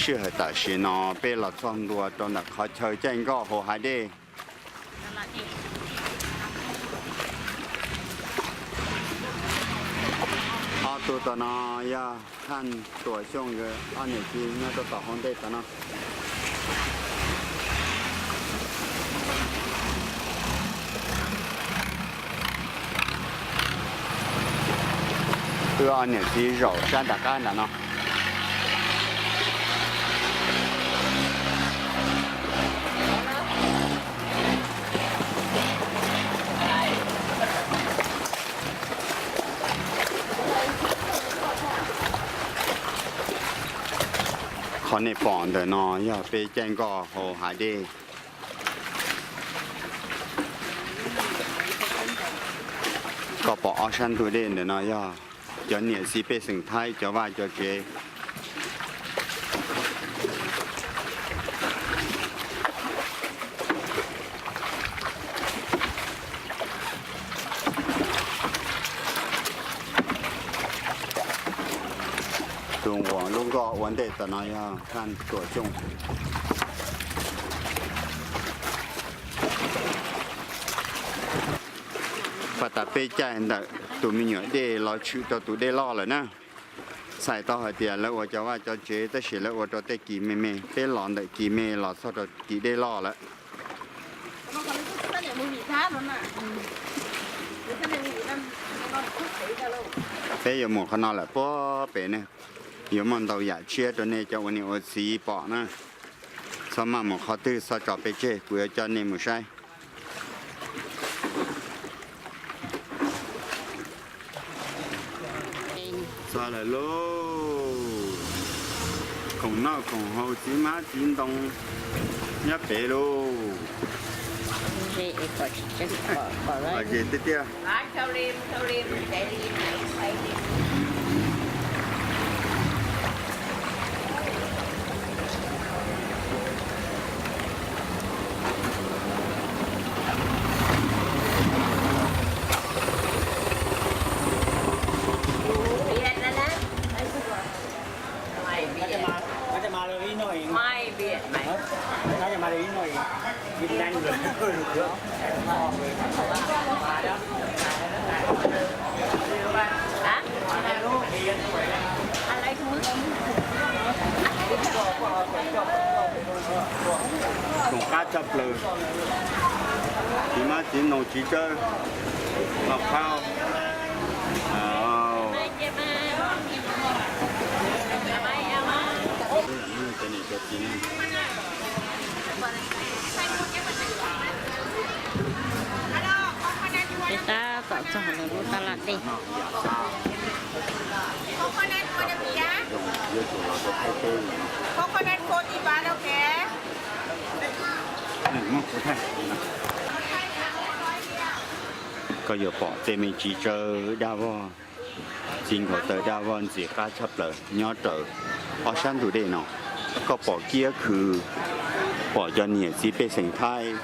Sij hawm tam sim no peb los txog ntua rau ntawm qhov chaw caij nkoj hauv hav dej. Ob tug tom no yog Thaj Tuam Xyooj nkawd ob niam txiv nyob rau tom hauv ntej tom no. Wb ob niam txiv zaum sab nram qab nram no. Qhov nej pom ntawm no yog peb caij nkoj hauv hav dej. Koj pom ob sab ntug dej ntawm no yog cov niam txiv pej xeem Thaib cov vaj cov tsev. Tus uas lub nkoj ua ntej tom no yog Thaj Tuam Xyooj. Pab tas peb caij ntawm tus me nyuam dej los tshwm rau tus dej loj lawm na. Txhais tau hais tias lawv ua cov vaj cov tsev tab sis lawv ua rau tej kis me me, peb los ntawm kis me los txog rau kis dej loj lawm. Peb yuav mus qhov no lawm puag pem ne, yuav muaj ntau yam tshiab rau nej cov ua niam ua txiv pom na. Txhob maj mus qhov twg, txhob tso peb tseg, kuv yuav coj nej mus saib. Txog lawm lauj. Khoom noj khoom haus txiv hmab txiv ntoo nyob pem lauj. Pom ze tiag tiag. Khoom qab tshaj plaws, txiv hmab txiv ntoo txiv tsawb, noj qab. Peb tab tom txog lawv lub taj laj dej. Koj yuav pom tej me txiv tsawb dab vog, txiv nkaus taws dab vog ntxim qab tshaj plaws nyob raws ob sab ntug dej no. Koj pom kiab khw, pom cov niam txiv pej xeem Thaib,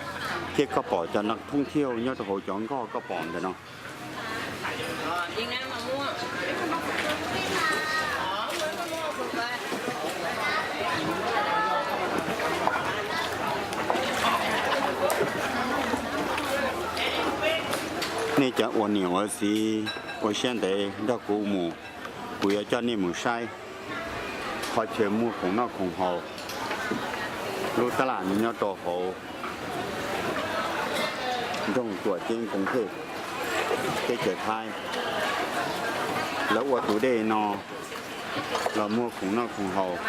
thiab koj pom cov thoob thiauj nyob rau hauv cov nkoj koj pom ntawm no. Nej cov ua niam ua txiv ua siab ntev nrog kuv mus, kuv yuav coj nej mus saib qhov chaw muag khoom noj khoom haus. Lub taj laj nyob rau hauv nroog Tuam Ceeb Koom Thej, teb chaws Thaib. Lawv ua tus dej no los muag khoom noj khoom haus,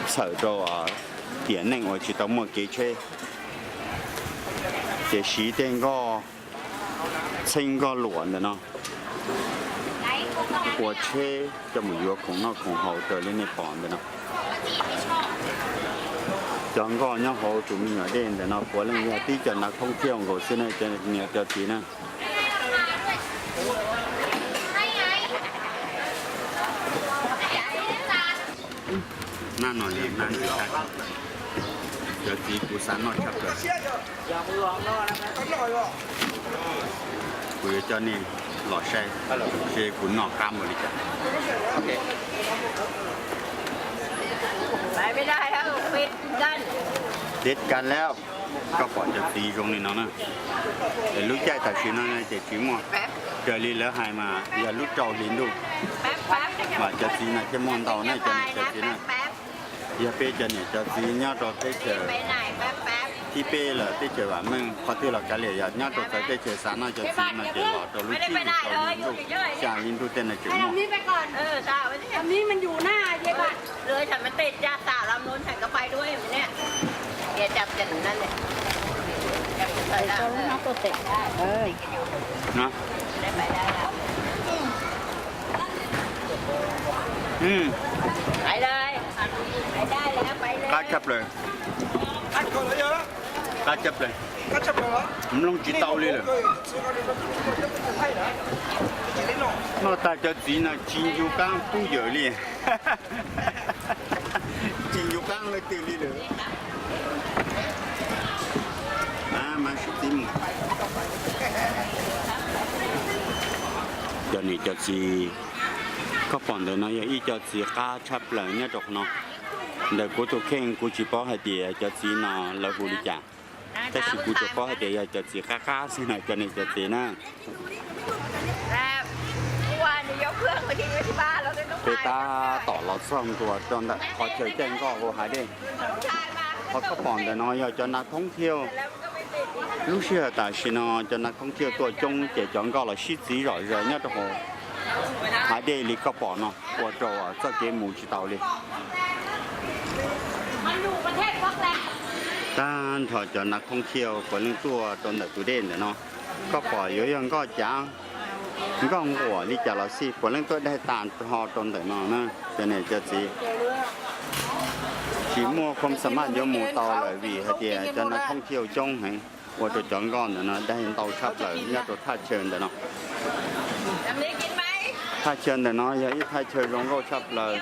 txhawm rau tiam neej uas tsis tau muaj kev tsheb, ces siv tej nkoj txheeb nkoj luam ntawm no ua tsheb coj mus yuav khoom noj khoom haus raws li nej pom ntawm no. Cov nkoj nyob hauv tus me nyuam dej ntawm no puav leej yog tib co nav thoob thiauj nkaus xwb na cov niam cov txiv na. Nab no yog nab ntxim qab, cov txiv kuv xav noj tshaj plaws. Kuv yuav coj nej los saib seb kuv noj qab npaum li cas. Tiav kas lawm, koj pom cov txiv zoo li no na. Lub caij tam sim no ces tsis muaj, raws li lawv hais mas yog lub rau hli ntuj mas cov txiv no thiaj muaj ntau na, cov niam cov txiv na. Yog peb cov niam cov txiv nyob rau teb chaws thib peb lawm, teb chaws vam meej, qhov twg los kav liam, yog nyob rau txawv teb chaws xav noj cov txiv no ces los rau lub tsib hlis rau hli ntuj, xya hli ntuj tej no tseem muaj. Qab tshaj plaws, qab tshaj plaws, mloog tsis tau li lawm. Noj tag cov txiv no tsis ncu qaab kub yawm li. Tsis ncu qaab leej twg li lawm. Mas sib txiv mus. Cov niam cov txiv, koj pom ntawm no yog ib co txiv qab tshaj plaws nyob rau qhov no. Ntawm kuv tus kheej kuv tsis paub hais tias cov txiv no lawv hu li cas, tab sis kuv tsuas paub hais tias yog cov txiv qab qab xwb na, cov niam cov txiv na. Peb tab tom los txog ntua rau ntawm qhov chaw caij nkoj hauv hav dej. Qhov koj pom ntawm no yog cov nav thoob thiaj. Lub sij hawm tam sim no cov nav thoob thiaj tuaj coob ces cov nkoj los sib txiv zom zaws nyob rau hauv hav dej li koj pom no, ua rau txoj kev mus tsis tau li. Tag nrho cov nav thoob thiaj puav leej tuaj rau ntawm tus dej ntawm no. Koj pom yuav yog nkoj cav, nkoj nquam li cas los xij puav leej tuaj daig tas nrho rau ntawm no na. Cov niam cov txiv, tsis muaj khoom xa maj yuav mus tau lawm vim hais tias cov nav thoob thiaj coob heev, ua rau cov nkoj ntawm no daig ntau tshaj plaws nyob rau thaj chaw ntawm no. Thaj chaw ntawm no yog ib thaj chaw zoo nkauj tshaj plaws.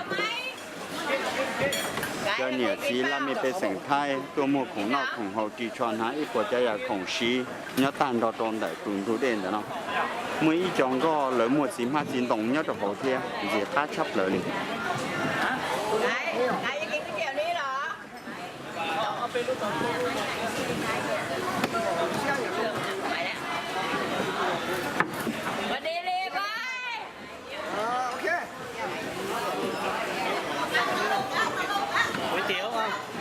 Cov niam txiv laj mej pej xeem Thaib tuaj muag khoom noj khoom haus ris tsho hnav ib puas cov yam khoom siv nyob tag nrho rau ntawm tus ntug dej ntawm no. Muaj ib co nkoj lawv muaj txiv hmab txiv ntoo nyob rau hauv thiab, ntxim qab tshaj plaws li.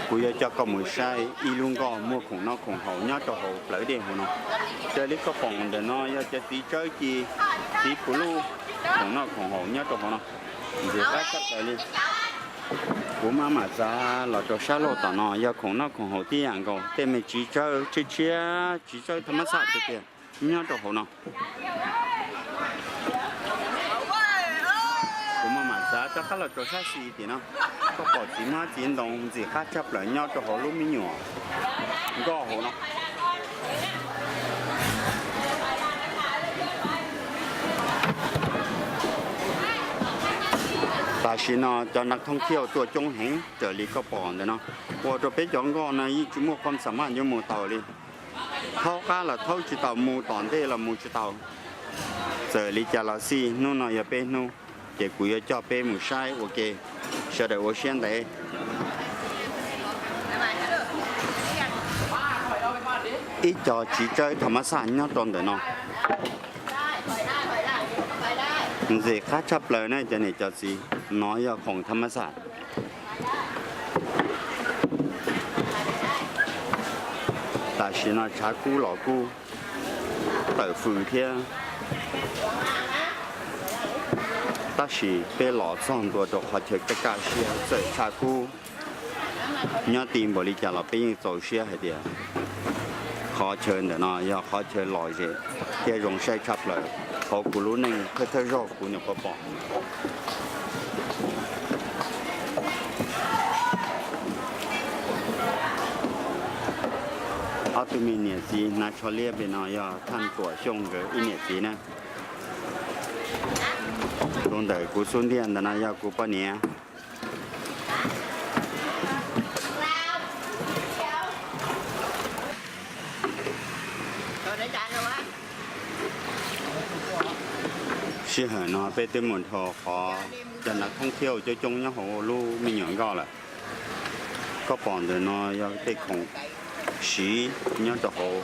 Kuv yuav coj koj mus saib ib lub nkoj muag khoom noj khoom haus nyob rau hauv plawv dej hauv no. Raws li koj pom ntawm no yog cov txiv tsawb ci, txiv puv luj, khoom noj khoom haus nyob rau hauv no. Ntxim qab tshaj plaws li. Kuv maj mam txav los rau sab laug tom no yog khoom noj khoom haus tib yam nkaus, tej me txiv tsawb tshiab tshiab, txiv tsawb thaj mab xaj tiag tiag nyob rau hauv no. Kuv maj mam txav rov qab los rau sab xis tim no, koj pom txiv hmab txiv ntoo ntxim qab tshaj plaws nyob rau hauv lub me nyuam nkoj hauv no. Tam sim no cov nav thoob thiaj tuaj coob heev raws li koj pom ntawm no, ua rau peb cov nkoj no yeej tsis muaj khoom xa maj yuav mus tau li. Thaub qab los thaub tsis tau, mus tom ntej los mus tsis tau. Txawm li cas los xij hnub no yog peb hnub, ces kuv yuav coj peb mus saib ua ke, sawv daws ua siab ntev. Ib co txiv tsawb thaj mab xaj nyob rau ntawm no. Ntxim qab tshaj plaws na cov niam cov txiv, no yog khoom thaj mab xaj. Tam sim no tshav kub los kub tawm fws thiab, tab sis peb los txog ntua rau qhov chaw kaj kaj siab txawm tshav kub nyob ti npaum li cas los peb yeej txaus siab hais tias qhov chaw ntawm no yog qhov chaw lom zem thiab zoo saib tshaj plaws hauv kuv lub neej thawj thawj zaug kuv nyuam qhuav pom. Ob tug me niam txiv hnav tsho liab pem no yog Thaj Tuam Xyooj nkawd ib niam txiv na. Tus ntawm kuv xub ntiag ntawm no yog kuv poj niam. Sij hawm no peb twb mus dhau qhov cov nav thoob thiaj coob coob nyob hauv lub me nyuam nkoj lawm. Koj pom ntawm no yog tej khoom siv nyob rau hauv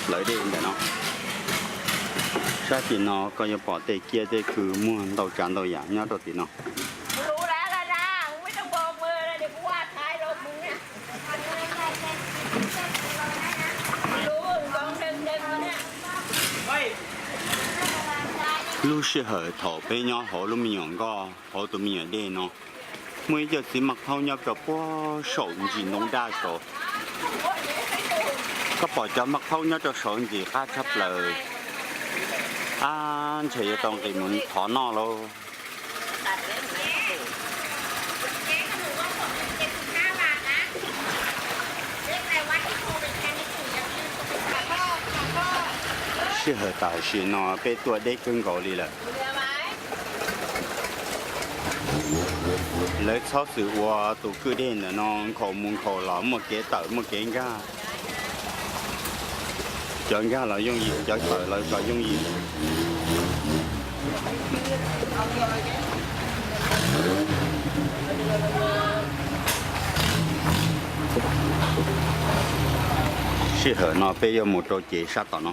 plawv dej ntawm no. Sab tim no koj yuav pom tej kiab tej kws muag ntau tsav ntau yam nyob rau tim no. Lub sij hawm thaum peb nyob hauv lub me nyuam nkoj hauv tus me nyuam dej no, muaj ib co txiv maj thaub nyob rau puag saum ntsis ntoo daj saud. Koj pom cov maj thaub nyob rau saud ntxim qab tshaj plaws. Ab, ntshe yuav tau nqis mus thov noj lauj. Sij hawm tam sim no peb tuaj deb kawg nkaus li lawm. Lawv txhob txwm ua tus kwj dej ntawm no nkhaus mus nkhaus los muaj kev tawm muaj kev nkag. Cov nkag los yooj yim, cov tawm los tsis yooj yim. Sij hawm no peb yuav mus rau ces sab tom no.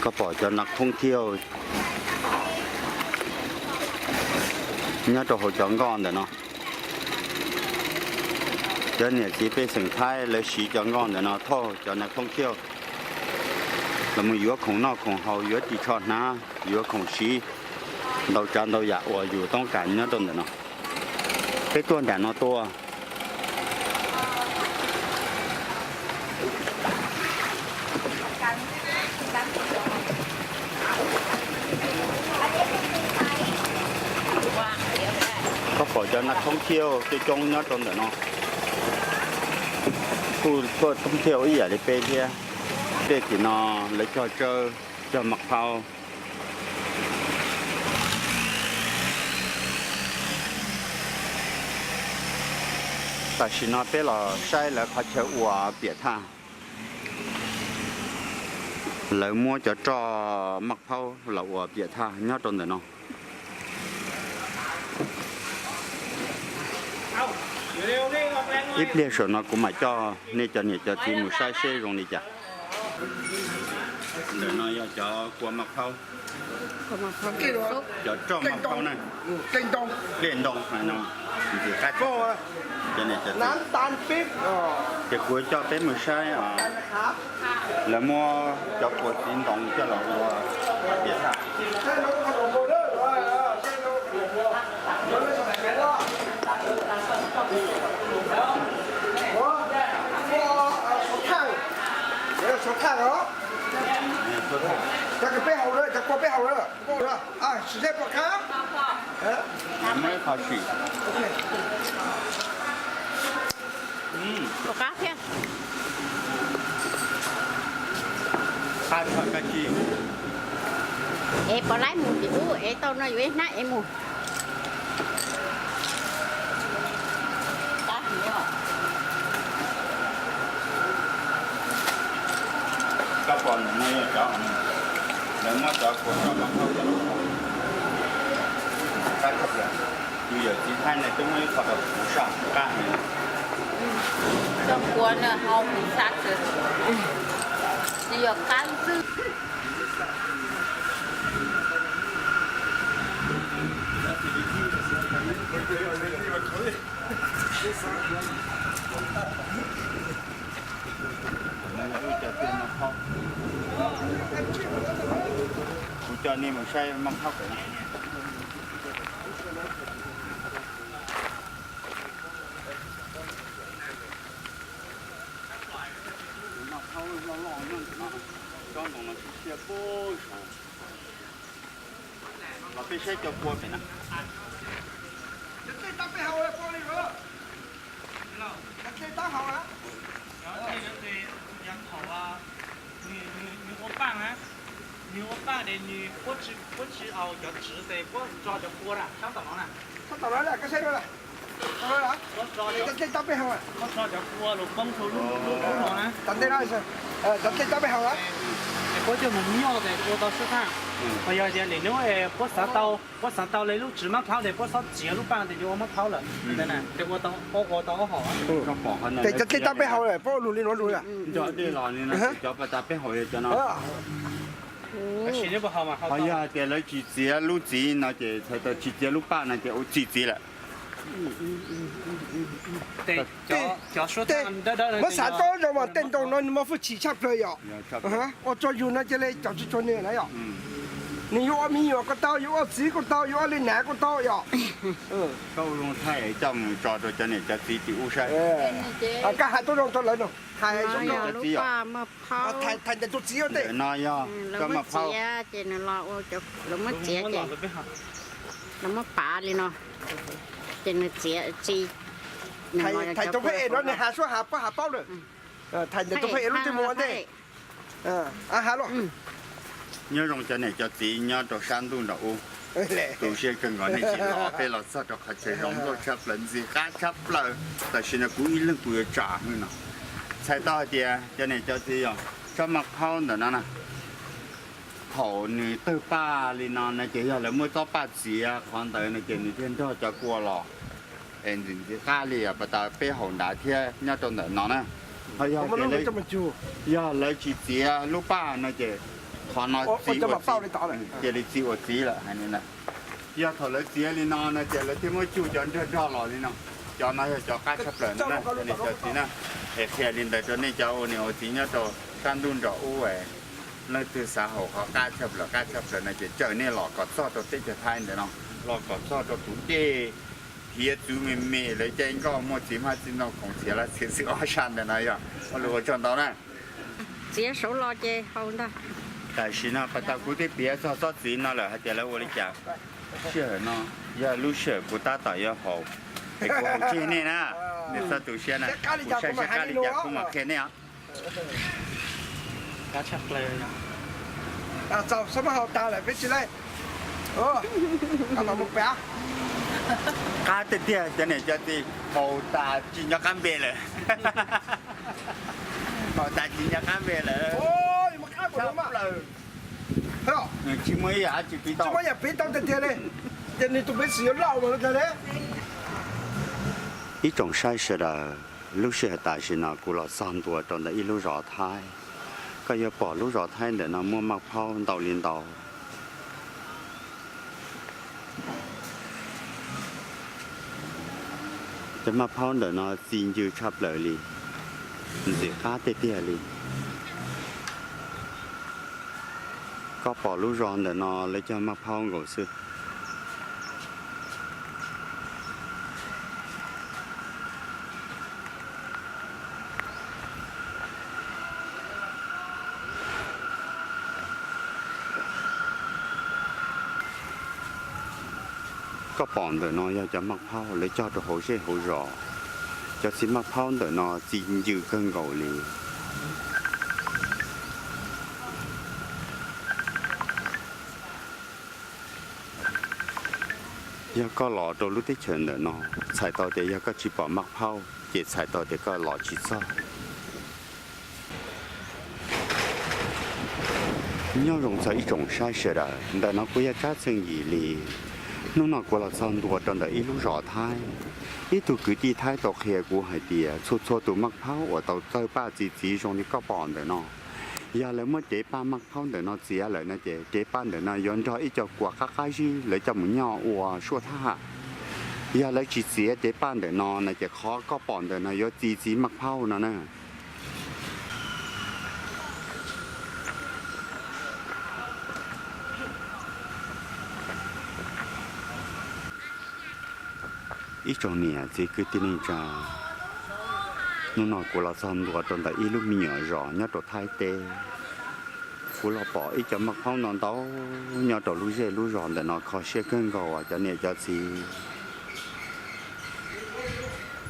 Koj pom cov nas thoob thiaj nyob rau hauv cov nkoj ntawm no. Cov niam txiv pej xeem Thaib lawv siv cov nkoj ntawm no thauj cov nas thoob thiaj los mus yuav khoom noj khoom haus, yuav ris tsho hnav, yuav khoom siv ntau tsav ntau yam uas yus toob kas nyob rau ntawm no. Peb tuaj nram no tuaj. Koj pom cov nas thoob thiaj coob coob nyob rau ntawm no. Kuj tuaj thoob thiaj ib yam li peb thiab. Tej tim no lawv cog tsawb, cog maj thaub. Tam sim no peb los saib lawv qhov chaw ua piam thaj. Lawv muab cov roj maj thaub los ua piam thaj nyob rau ntawm no. Ib pliag saum no kuv mam coj nej cov niam cov txiv mus saib seb zoo li cas. Ntawm no yog cov kua maj thaub, cov roj maj thaub na, dej ntoo no, ntxim qab. Ces kuv coj peb mus saib os. Lawv muab cov kua txiv ntoo coj los ua piam thaj. Muab ib qho sim. Pom qab thiab. Qab tshaj kab tsij. Es pom laib mus tim ub es tau no yuav ib hnab es mus. Koj pom ntawm no yog cov, lawv muab cov kua roj maj thaub coj los ua qab tshaj plaws. Yus yawm txiv Thaib ne twb muab ib qho rau kuv saj qab heev. Cov kua no hau kuv saj xwb, tsis yog qab xwb. Kuv coj nej mus saib maj thaub pem no. Tus maj thaub loj loj nyob ntawm no, tsob ntoo no siab siab puag saud. Los peb saib cov kua pem na. Nws ua paj na, nws ua paj ces nws puab tsis, puab tsis au cov tsev ces puab tso cov kua na sab tom no na. Puab tso, puab tso cov kua los poob rau lub, lub no na. Ces puab coj mus nyoj ces ua tau sib thaj. Yog tias nim no puab xav tau, puab xav tau le lub tswv mab phaub tes puab xob txiav lub paj tes yuav ua mab phaub lawm. Ua tau ob hom. Tes cov dlej tab peb haus lawm, puab ua lug li no lug lawm. Cov dej los li no, cov pas tas peb haus yog cov no. Ho yog tias lawv tsis txiav lub txiv no ces txhais tau tsis txiav lub paj no ces ua txi txiv lawm. Muab xav tau zoo mas tej nroog no nws muaj hwj chim tshaj plaws yom. Ua tso yug no cia li cov tsuag tsuag nws na yom. Nws yuav ua me nyuam kuj tau, yuav ua txiv kuj tau, yuav ua li nav kuj tau yom. Koj ua zoo thaij coj mus tso rau cov niam cov txiv tim ub saib. Koj hais tau zoo rau lawv no, hais zoo rau lub paj maj phaub. Ntawm no yog koj maj phaub ces nws los ua, lawv muab txiav ces lawv muab pav li no ces nws txiav txi. Thais tus pheej es no nws has suab has paub lawm. Thais ntawm tus pheej es lub twg mus ua ntej. Nyob zoo cov niam cov txiv nyob rau sab ntuj nram ub, tu siab kawg nkaus nej tsis los, peb los txog rau qhov chaw zoo nkauj tshaj plaws, ntxim qab tshaj plaws. Tam sim no kuv ib leeg kuv yuav tsam hwj no. Txhais tau hais tias cov niam cov txiv yog tsob maj phaub ntawm no na, thaum nws tawg paj li no no ces yog lawv muab tsob paj txiav qhov ntawd no ces nws thiaj nrog cov kua los es ntxim ntxim qab li pas tas peb haus nrad thiab nyob rau ntawm no na. Ho yog tias lawv, yog lawv tsis txiav lub paj no ces qhov no txi ua txiv, cia li txi ua txiv lawm hais li ntawd. Yog thaum lawv txiav li no no ces lawv thiaj muab cug cov nrog nrog los li no. Cov no yog cov qab tshaj plaws no na, cov niam cov txiv na. Es qhia li ntawd rau nej cov ua niam ua txiv nyob rau sab ntuj nram ub, leej twg xav haus qhov qab tshaj plaws qab tshaj plaws no ces caw nej los kom txog rau teb chaws Thaib ntawm no, los kom txog rau tus dej hiav txwv me me lawv caij nkoj muaj txiv hmab txiv ntoo khoom txhiav lab txhiav xwb ob sab ntawm no yog. Ua lus ua tsaug ntau na. Txiav saud los ces haus ntag. Tam sim no pas tas kuv twb piav txog tsob txiv no lawm hais tias lawv ua li cas. Sij hawm no yog lub sij hawm kuv tab tom yuav haus, es kuv haus tseg nej na. Nej txhob tu siab na, kuv saib seb qab li cas kuv mam qhia nej os. Txaus, xab mab haus tas lawm peb tsis laij. Qab tiag tiag cov niam cov txiv, haus tas tsis nco qab npe lawm. Haus tas tsis nco qab npe lawm. Tsis muaj ib yam dab tsi piv tau. Ib tsoom saib sawv daws, lub sij hawm tam sim no kuv los txog ntua rau ntawm ib lub zos Thaib. Koj yuav pom lub zos Thaib ntawm no muaj maj phaub ntau li ntau. Cov maj phaub ntawm no txi ncw tshaj plaws li, ntxim qab tiag tiag li. Koj pom lub zos ntawm no lawv cog maj phaub nkaus xwb. Koj pom ntawm no yog cov maj phaub lawv cog rau hauv zej hauv zos. Cov txiv maj phaub ntawm no txi ncw kawg nkaus li. Yog koj los rau lub teb chaws ntawm no, txhais tau tias yog koj tsis pom maj phaub ces txhais tau tias koj los tsis txog. Nyob zoo txog ib tsoom saib sawv daws, ntawm no kuv yog Tsab Txheej Yim Lis. Hnub no kuv los txog ntua rau ntawm ib lub zos Thaib. Ib tug kwv tij Thaib tau qhia kuv hais tias txhua txhua tus maj phaub uas tau tawg paj txi txiv zoo li koj pom ntawm no, yog lawv muab cev paj maj phaub ntawm no txiav lawm no ces cev paj ntawm no yuav nrog ib co kua qab qab zib lawv coj mus nyoj ua suaj thab ham. Yog lawv tsis txiav cev paj ntawm no no ces qhov koj pom ntawm no yuav txi txiv maj phaub no na. Ib tsoom niam txiv kwv tij neej tsa, hnub no kuv los txog ntua rau ntawm ib lub me nyuam zos nyob rau Thaib teb. Kuv los pom ib co maj phaub no ntau nyob rau lub zej lub zos ntawm no kho siab kawg nkaus cov niam cov txiv.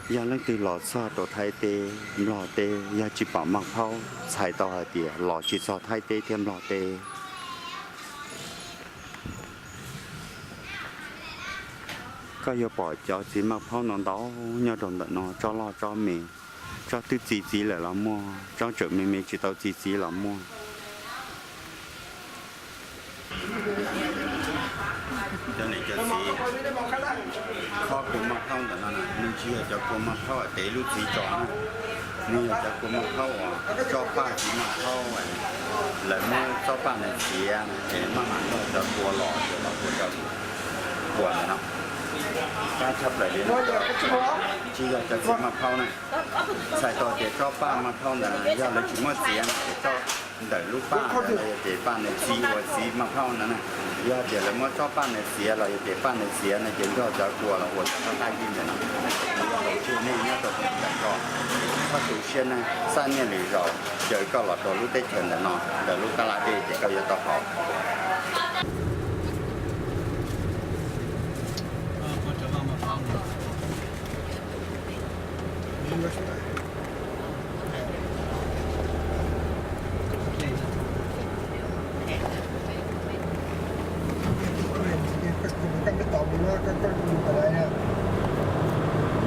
Yog leej twg los txog rau Thaib teb, Nplog teb, yog tsis pom maj phaub txhais tau hais tias los tsis txog Thaib teb thiab Nplog teb. Koj yuav pom cov txiv maj phaub no ntau nyob rau ntawm no, tsob loj tsob me, tsob twb txi txiv lawm los muaj, tsob tseem me me tsis tau txi txiv los muaj. Cov niam cov txiv, khob kua maj phaub ntawm no nws tsis yog cov kua maj phaub tev lub txiv tso na, nws yog cov kua maj phaub uas tsob paj txiv maj phaub, lawv muab tsob paj ntawd txiav ces maj mam nrog cov kua los ces los ua cov kua ntawm no. Qab tshaj plaws li no, tsis yog cov txiv maj phaub na. Txhais tau tias tsob paj maj phaub ntawd yog lawv tsis muab txiav ces tsob ntawm lub paj ntawd los yog tias paj ntawd txiv ua txiv maj phaub ntawd na. Yog tias lawv muab tsob paj ntawd txiav los yog tias paj ntawd txiav no ces nrog cov kua los ua cov qab qab yig ntawm no. Tsis nej nyob rau ntawm ko, txhob tu siab na, xab niaj lwm zaus caw koj los rau lub teb chaws ntawm no, ntawm lub kab laj dej ces koj yuav tau haus.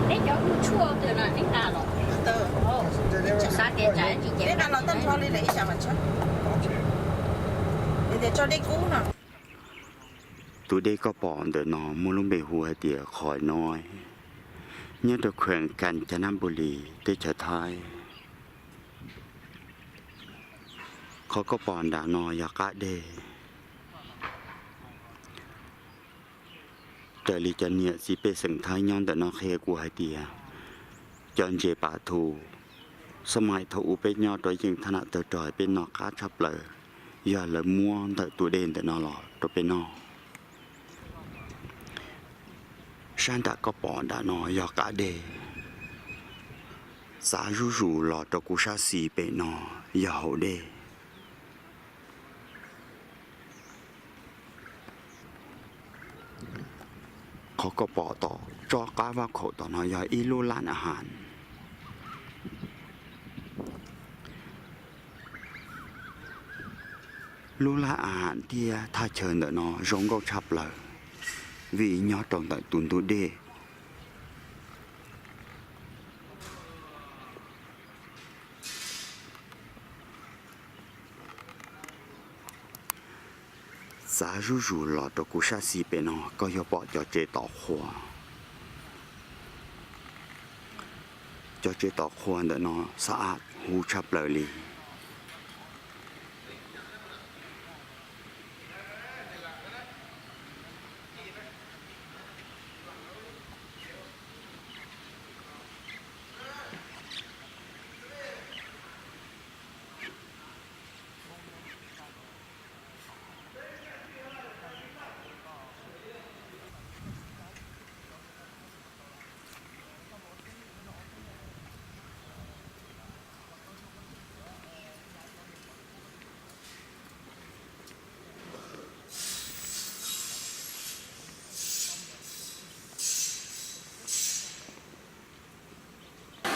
Neb cov hu tshuaj twg no neb tas los? Xav tias tsam tsis ncaim, neb tas los tag nrho li lawm ib sab mas tshab. Tias tso dej kub no. Tus dej koj pom ntawm no muaj lub npe hu hais tias Khoi Noi, nyob rau khweem Kanchanabuli, teb chaws Thaib. Qhov koj pom nram no yog qab deg. Raws li cov niam txiv pej xeem Thaib nyob ntawm no qhia kuv hais tias, cov ntses pas thu, xab mais thaum ub peb nyob rau yeej thaj nam tawg rog peb noj qab tshaj plaws, yog lawv muab ntawm tus dej ntawm no los rau peb noj. Sab nram koj pom nram no yog qab deg, xav zuj zus los rau kuv sab xis pem no yog hauv dej. Qhov koj pom tom tsob qab vaj khaum tom no yog ib lub laj a has. Lub laj a has thiab thaj chaw ntawm no zoo nkauj tshaj plaws, vim nyob rau ntawm tus ntug dej. Xav zuj zus los rau kuv sab xis pem no koj yuav pom cov tsev tom qhua. Cov tsev tom qhua ntawm no xav huv tshaj plaws li.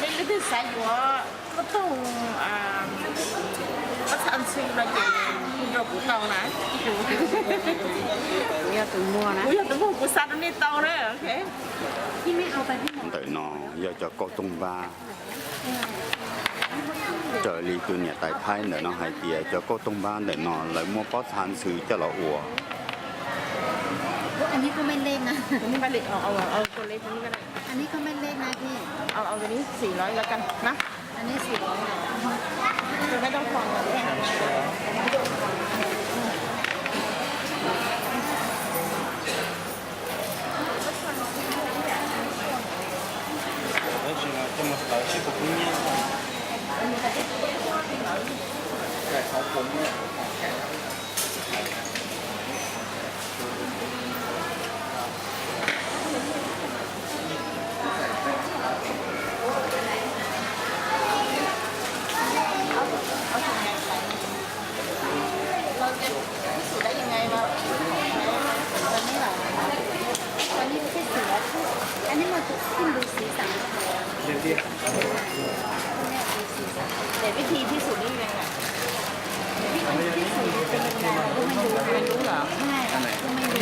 Nej leej twg xav yuav koj toog pob txha ntxhw no ces hu rau kuv tau na. Kuv yog tus muag, kuv xa rau nej tau na. Ntawm no yog cov kauj toog npab. Raws li tus niam tais Thaib ntawm no hais tias cov kauj toog npab ntawm no lawv muab pob txha ntxhw coj los ua.อันนี้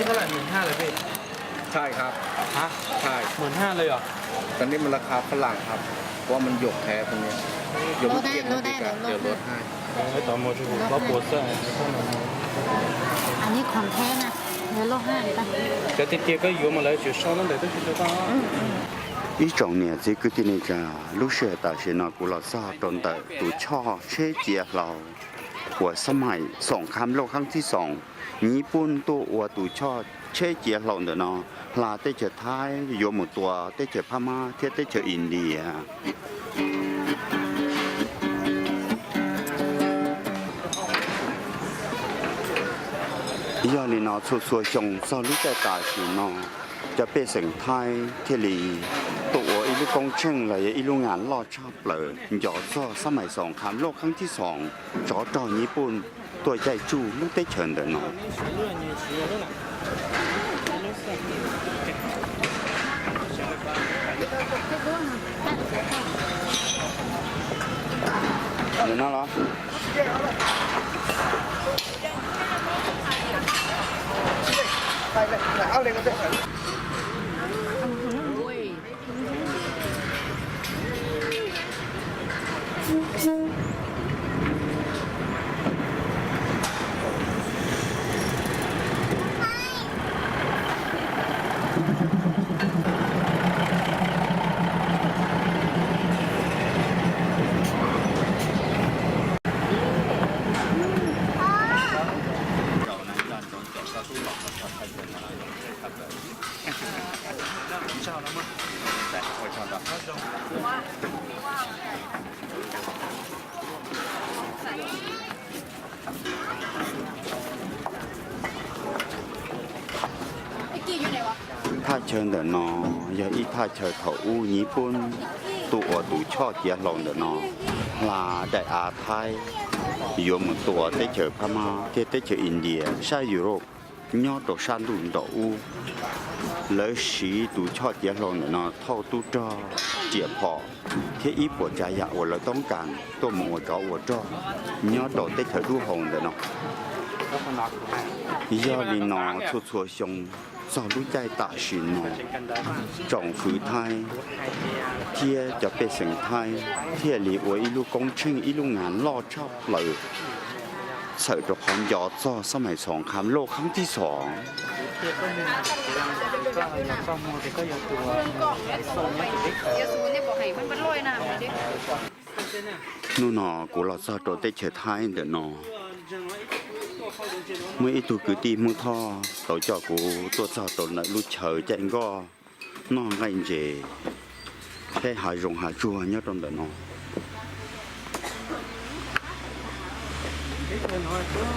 เท่าไหร่ หมื่นห้าเลยพี่ ใช่ครับ ฮะ ใช่ หมื่นห้าเลยเหรอ ตอนนี้มันราคาฝรั่งครับ เพราะว่ามันหยกแท้ตัวเนี้ย หยกลูกเกดนะพี่ครับ เดี๋ยวลดให้ Cov tiag tiag koj yuav mas lawv tseem sau ntawv tuaj tsis tau. Ib tsoom niam txiv kwv tij neej tsa, lub sij hawm tam sim no kuv los txog rau ntawm tus choj tsheb ciav hlau uas xab maim xoom kham loj khaab thib xoom, Nyij Pooj tuaj ua tus choj tsheb ciav hlau ntawm no hla teb chaws Thaib yuav mus tua teb chaws Phab Mab thiab teb chaws India. Yog li no txhua txhua xyoo txog lub caij tam sim no, cov pej xeem Thaib thiaj li tuaj ua ib lub koob tsheej los yog ib lub nas loj tshaj plaws nco txog xab maim xoom kham loj khaab thib xoom tsov rog Nyij Pooj tuaj caij tsuj lub teb chaws ntawm no. Ntawm no los? Thaj chaw ntawm no yog ib thaj chaw thaum ub Nyij Pooj tuaj ua tus choj ciav hlau ntawm no hla daim av Thaib yuav mus tua teb chaws Phab Mab thiab teb chaws India sab Europe nyob rau sab ntuj nraum ub. Lawv siv tus choj ciav hlau ntawm no thauj tub rog, riam phom thiab ib puas tsav yam uas lawv toob kas tuaj mus ua tsov ua rog nyob rau teb chaws dub hau ntawm no. Yog li no txhua txhua xyoo txog lub caij tam sim no, tsoom fwv Thaib thiab cov pej xeem Thaib thiaj li ua ib lub koob tsheej ib lub nas loj tshaj plaws txhawm rau qhov nco txog xab maim xoom kham loj khaab thib xoom. Hnub no kuv los txog rau teb chaws Thaib ntawm no, muaj ib tug kwv tij Hmoob Thoj tau coj kuv tuaj txog rau ntawm lub chaw caij nkoj noj nqaij ntses, peb hav zoov hav tsuag nyob rau ntawm no.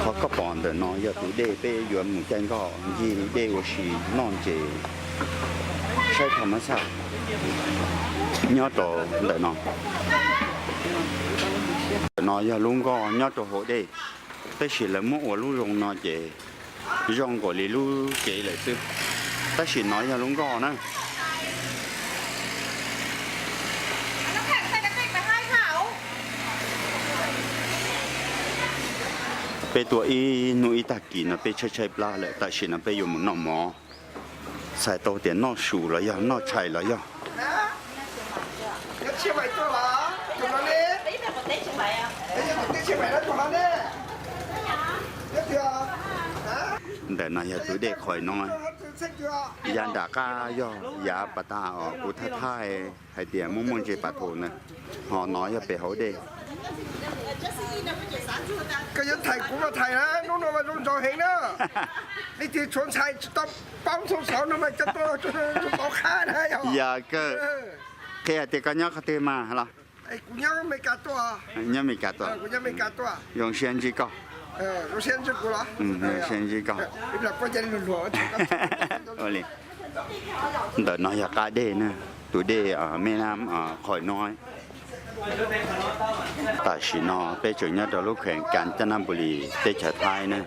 Qhov koj pom ntawm no yog tus dej peb yuav mus caij nkoj ncig dej ua si noj ntses, saib thaj mab xaj nyob rau ntawm no. Ntawm no yog lub nkoj nyob rau hauv dej, tab sis lawv muab ua lub zoo no ces zoo nkaus li lub tsev lawm xwb, tab sis no yog lub nkoj na. Peb tuaj ib hnub ib tag kis no peb tshaib tshaib plab lawm, tam sim no peb yuav mus noj mov, txhais tau tias noj su los yog noj tshais los yog. Ntawm no yog tus dej qhov no, yav nram qab yog yav pas tas os, kuv thaij thaij hais tias muaj muaj ntses pas thum na, ho no yog pem hauv dej. Koj yuav thaij kuv mas thaij na, hnub no mas zoo nraug heev na. Leej twg tshuav ntxhais tsis tau paub txog saud no mas coj tuaj tau qhab na yog. Yog kawg, qhia hais tias koj nyob qhov twg mas los? Nyob Meskas tuaj. Zoo siab ntsib koj. Zoo siab ntsib koj. Ua li, ntawm no yog qab dej na, tus dej me na qhov no. Tam sim no peb tseem nyob rau lub kheem Kanchanaburi teb chaws Thaib na.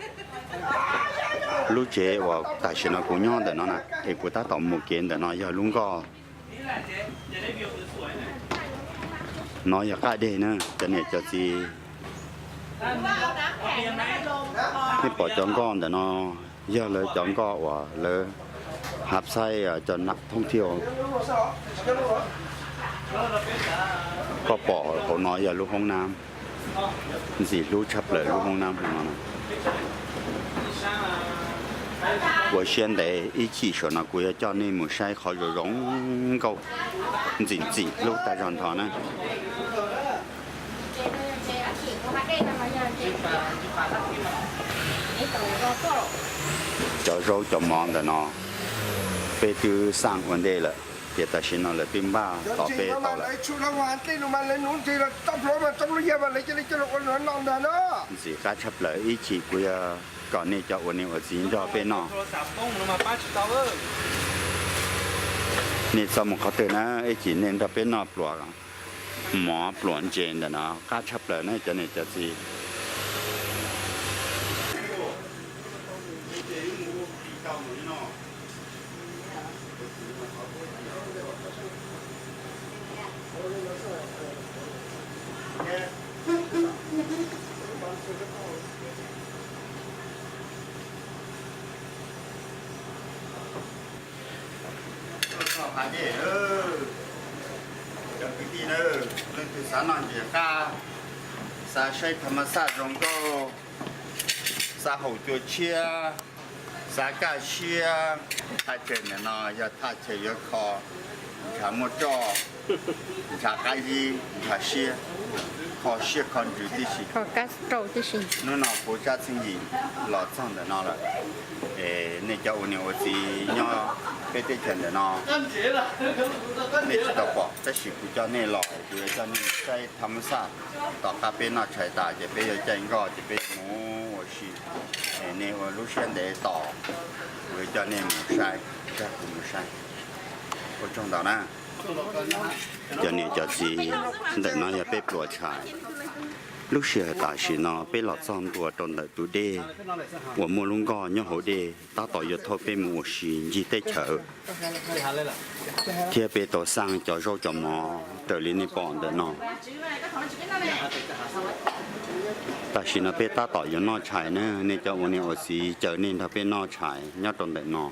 Lub tsev uas tam sim no kuv nyob ntawm no na, es kuv tab tom mus kev ntawm no yog lub nkoj. No yog qab dej na cov niam cov txiv. Nej pom cov nkoj ntawm no yog lawv cov nkoj uas lawv hab xaib cov nam thoob thiaj. Koj pom hauv no yog lub hoob nab. Ntxim hlub tshaj plaws lub hoob nab hmo no. Ua siab ntev ib chim saum no kuv yuav coj nej mus saib qhov zoo zoo nkauj ntxim ntxim hlub tag zog nrho na. Cov zaub cov mov ntawm no peb twb xaj ua ntej lawm, ces tam sim no lawv twb npaj tos peb tau lawm. Ntxim qab tshaj plaws, ib chim kuv yuav kom nej cov ua niam ua txiv nrog peb noj. Nej txhob mus qhov twg na, ib chim nej nrog peb noj pluas mov pluas ntses ntawm no qab tshaj plaws na cov niam cov txiv. Cov kwv tij na, leej twg xav noj ntses qab, xav saib tham mas xaj zoo nkauj, xav haus cua tshiab, xav kaj siab, thaj chaw ntawm no yog thaj chaw yuav kho ntshav muaj roj, ntshav qab zib, ntshav siab, kho siab kho ntsws tib si. Hnub no kuv Tsab Txheej Yim los txog ntawm no lawm, es nej cov ua niam ua txiv nyob peb teb chaws ntawm no, nej tsis tau pom tab sis kuv coj nej los, kuv yuav coj nej saib tham mas xaj. Tom qab peb noj tshais tas ces peb yuav caij nkoj ces peb mus ua si, es nej ua lub siab ntev tos, kuv yuav coj nej mus saib, coj kuv mus saib. Ua tsaug ntau na. Cov niam cov txiv, ntawm no yog peb pluas tshais. Lub sij hawm tam sim no peb los txog ntua rau ntawm tus dej uas muaj lub nkoj nyob hauv dej, tab tom yuav thauj peb mus ua si ncig teb chaws, thiab peb tau xaj cov zaub cov mov raws li nej pom ntawm no. Tam sim no peb tab tom yuav noj tshais na, nej cov ua niam ua txiv caw nej nrog peb noj tshais nyob rau ntawm no.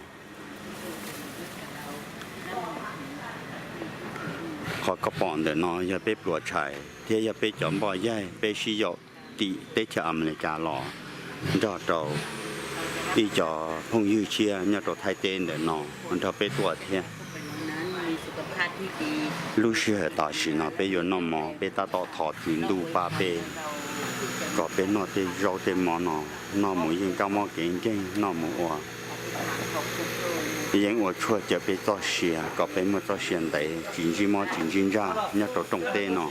Qhov koj pom ntawm no yog peb pluas tshais thiab yog peb cov npoj yaig peb sib yaum tim teb chaws Amelikas los nrog rau ib co phooj ywg tshiab nyob rau Thaib teb ntawm no nrog peb tuaj thiab. Lub sij hawm tam sim no peb yuav noj mov, peb tab tom thov Tswv Ntuj pab peb kom peb noj tej zaub tej mov no, noj mus yeej kab mob kev nkeeg, noj mus ua yeej ua tshuaj cawm peb txoj sia kom peb muaj txoj sia ntev tsis ntsib mob tsis ntsib ntsaj nyob rau rooj teb no.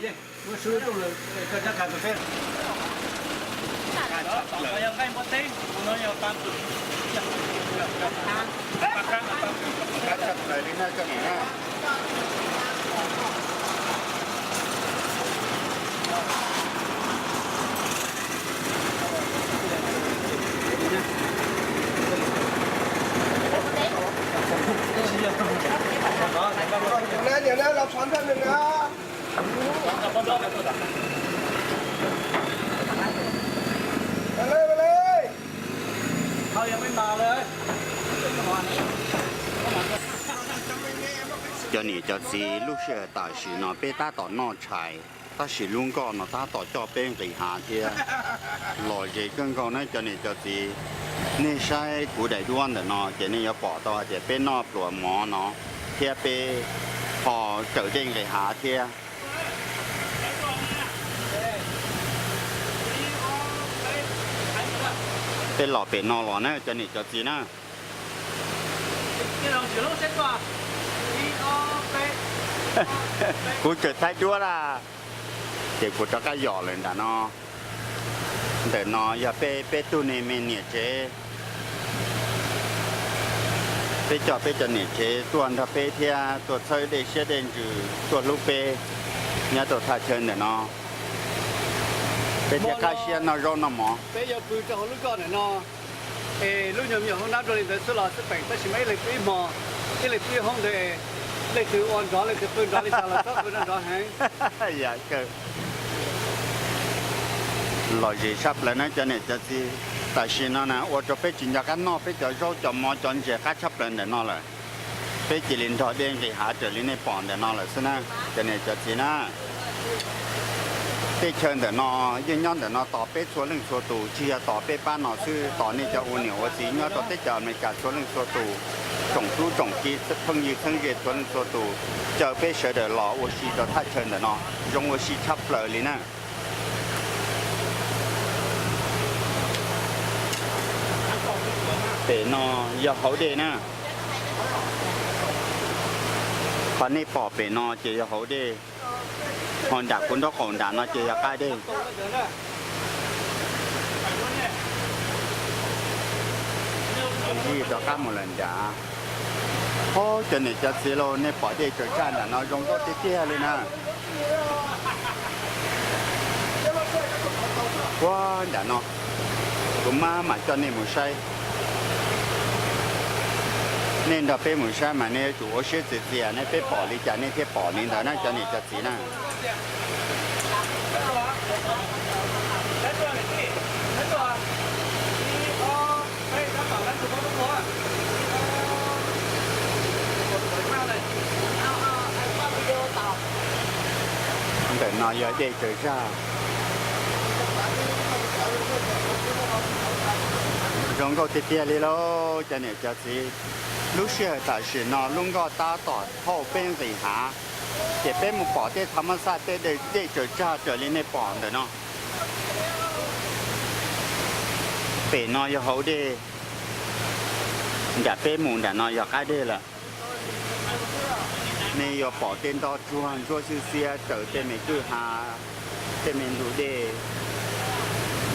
Cov niam cov txiv, lub sij hawm tam sim no peb tab tom noj tshais, tab sis lub nkoj no tab tom coj peb nqis hav thiab. Lom zem kawg nkaus na cov niam cov txiv, nej saib kuv daim duab ntawm no ces nej yuav pom tau hais tias peb noj pluas mov no thiab peb ho raws dej nqis hav thiab. Peb los pem no los na cov niam cov txiv na. Kuv tseem thaij duab lawm, ces kuv rov qab yos lawm nram no. Ntawm no yog peb, peb tug niag me niam tsev, peb coj peb cov niam tsev tuaj nrog peb thiab tuaj txhawb dej siab dej ntsws tuaj hlub peb nyob rau thaj chaw ntawm no. Peb thiaj qab siab noj zaub noj mov. Peb yuav pw rau hauv lub nkoj ntawm no, es lub nyuag me nyuam hoob nab rau li ntawd xwb los xwb peem, tab sis mas ib leeg pw ib hmo, ib leeg pw ib hoob ntawd, leej twg ua nrov leej twg pw nrov li cas los txhob pw nrov nrov heev. Yam kawg lom zem sab plaws na cov niam cov txiv. Tam sim no na ua rau peb tsis nco qab noj peb cov zaub cov mov cov ntses qab tshaj plaws ntawm no lawm. Peb cia li nrog dej nqis hav raws li nej pom ntawm no lawm xwb na cov niam cov txiv na. Teb chaws ntawm no yeej nyob ntawm no tos peb txhua leej txhua tus, tsis yog tos peb pab no xwb, tos nej cov ua niam ua txiv nyob rau teb chaws Amelikas txhua leej txhua tus, tsoom tub tsoom ki phooj ywg txheeb ze txhua leej txhua tus, caw peb sawv daws los ua si rau thaj chaw ntawm no, zoo ua si tshaj plaws li na. Pem no yog hauv dej na. Qhov nej pom pem no ces yog hauv dej, ho nram kuv nraub qaum nram no ces yog qab dej. Yij rov qab mus lawm nram. Ho cov niam cov txiv lauj, nej pom dej tsaws tsag nram no zoo nkauj tiag tiag li na. Ua nram no, kuv mam mam coj nej mus saib. Nej nrog peb mus saib mas nej yuav tsum ua siab txias txias ne, peb pom li cas nej thiaj pom li ntawd na cov niam cov txiv na. Ntawm no yog dej tsaws zaj. Zoo nkauj tiag tiag li lauj cov niam cov txiv. Lub sij hawm tam sim no lub nkoj tab tom thauj peb nqis hav, ces peb mus pom tej thav mab xaj tej dej tsaws tsag raws li nej pom ntawm no. Pem no yog hauv dej, nram peb mus nram no yog qab dej lawm. Nej yuav pom tej nto tsuag ntsuab xiab xiab raws tej me kwj ha, tej me ntug dej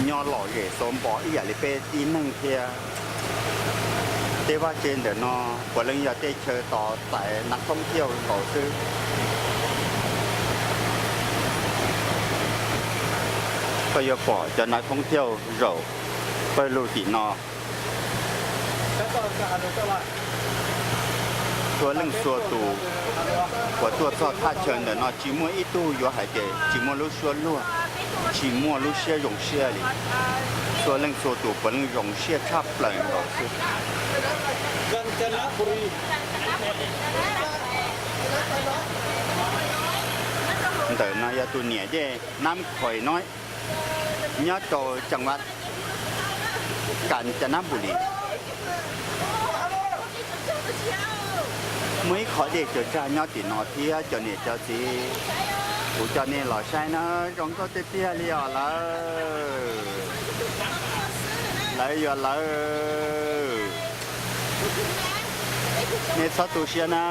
nyob lom zem xauv npo ib yam li peb tib neeg thiab. Tej vaj tse ntawm no puav leej yog tej chaw tos txais nav thoob thiauj nkaus xwb. Koj yuav pom cov nav thoob thiauj zaum pawg lug tim no. Txhua leej txhua tus uas tuaj txog thaj chaw ntawm no tsis muaj ib tug yuav hais tias tsis muaj lub suab luag, tsis muaj lub siab zoo siab li. Txhua leej txhua tus puav leej zoo siab tshaj plaws nkaus xwb. Ntawm no yog tus niam dej Nam Khois no, nyob rau ceev vaj Kas Cas Nas Npus Lis. Muaj ib qho dej tsaws tsag nyob tim no thiab cov niam cov txiv. Kuv coj nej los saib na, zoo nkauj tiag tiag li os lawm. Lawv yuav lawv. Nej txhob tu siab na,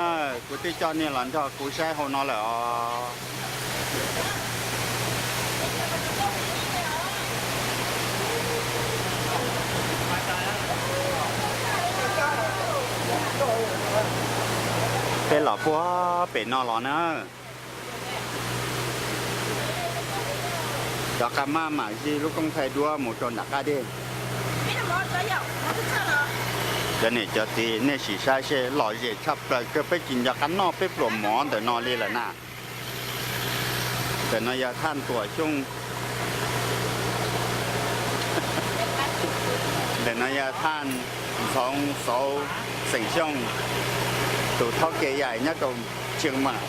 kuv twb coj nej los nrog kuv saib hauv no lawm os. Peb los puag pem no los na. Cov qab maj mam zij lub koob thaij duab mus rau nram qab dej. Cov niam cov txiv nej sim saib seb lom zem tshaj plaws kawg, peb tsis nco qab noj peb pluas mov ntawm no li lawm na. Ntawm no yog thaj Tuam Xyooj. Ntawm no yog thaj Ntxhoov Xauv xeem Xyooj, tus thaub ke yaim nyob rau Tsheej Mas.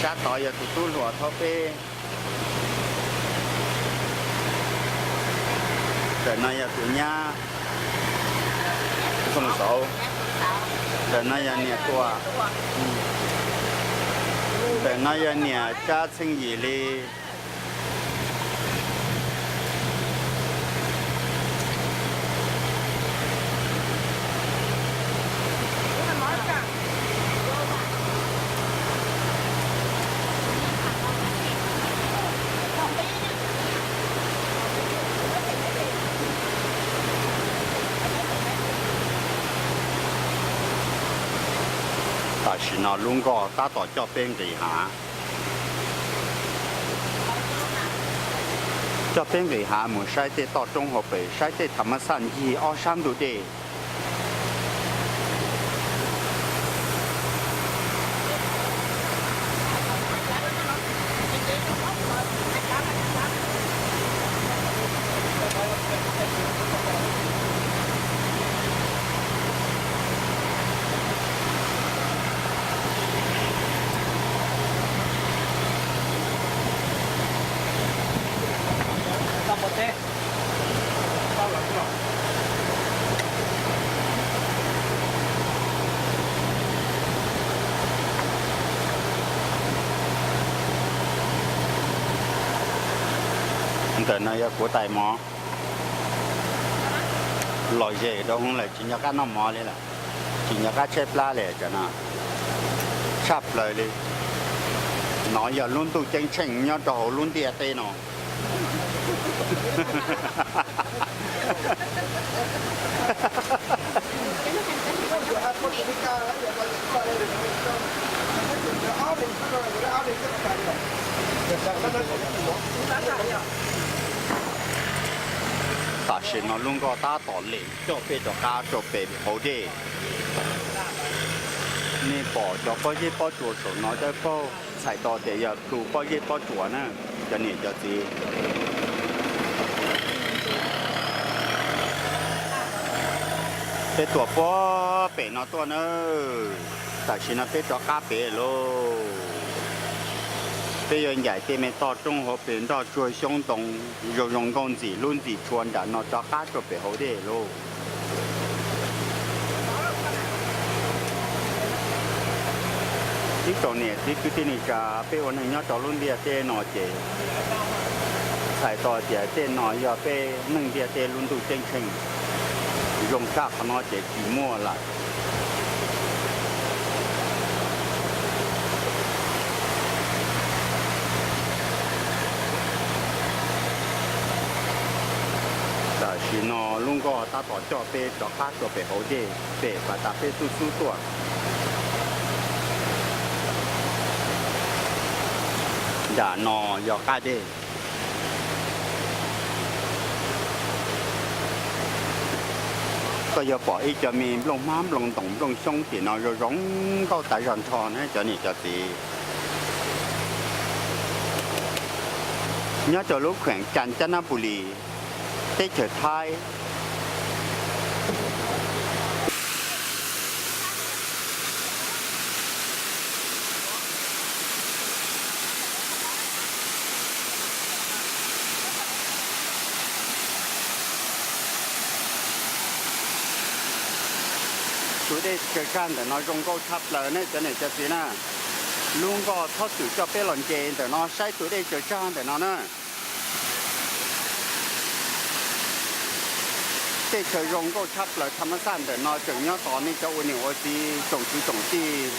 Sab tod yog tus tub hluas thaub peb. Ntawm no yog tus nyab Ntxhoov Xauv. Ntawm no yog niam Tuam. Ntawm no yog niam Tsab Txheej Yim li. Tam sim no lub nkoj tab tom coj peb nqis hav. Coj peb nqis hav mus saib tej toj roob hauv pes, saib tej thav mab xaj ncig ob sab ntug dej. Ntawm no yog kuv tais mov, los zem rau hwv lawm tsis nco qab noj mov li lawm, tsis nco qab tshaib plab li cov no, tshaj plaws li. No yog lub ntuj ceeb tsheej nyob rau hauv lub ntiaj teb no. Tam sim no lub nkoj tab tom lem coj peb rov qab rau pem hauv dej. Nej pom cov pob zeb pob tsuas saum no cov paug txhais tau tias yog plhu pob zeb pob tsuas na, cov niam cov txiv. Peb tuaj puag pem no tuaj na, tam sim no peb rov qab pem lauj. Peb yuav ncaim tej me toj roob hauv pes nroj tsuag xyoob ntoo zoo zoo nkauj ntxim hlub ntxim tshua nram no rov qab rau pem hauv dej lauj. Ib tsoom niam txiv kwv tij neej tsa, peb ua neeg nyob rau lub ntiaj teb no ces txhais tau tias tej no yog peb neeg ntiaj teb lub ntuj ceeb tsheej, zoo tshaj qhov no ces tsis muaj lawm. Tam sim no lub nkoj tab tom coj peb rov qab rau pem hauv dej, pem pas tas peb xub xub tuaj. Nram no yog qab deg. Koj yuav pom ib co me nplooj hmab nplooj ntoos nplooj xyoob tim no zoo zoo nkauj tas zog nrho na cov niam cov txiv. Nyob rau lub khuem Kanchanaburi, teb chaws Thaib. Tus dej tsaws tsag ntawm no zoo nkauj tshaj plaws ne cov niam cov txiv na. Lub nkoj txhob txwm coj peb los nce ntawm no saib tus dej tsaws tsag ntawm no na. Tej chaw zoo nkauj tshaj plaws tham mas xaj ntawm no tseem nyob tos nej cov ua niam ua txiv tsoom kwv tsoom tij.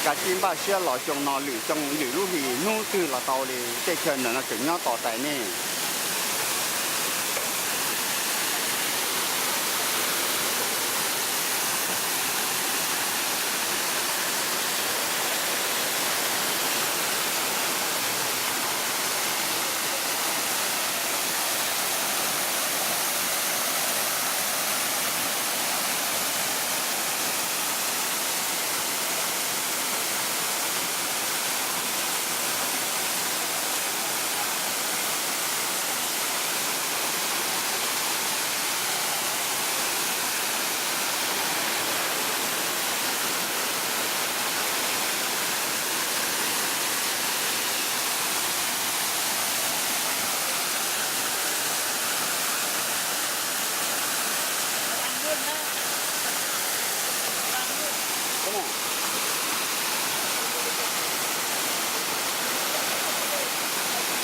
Kav tsij npaj siab los xyoo no lwm xyoo lwm lub hlis hnub twg los tau li, tej chaw ntawm no tseem nyob tos tais nej.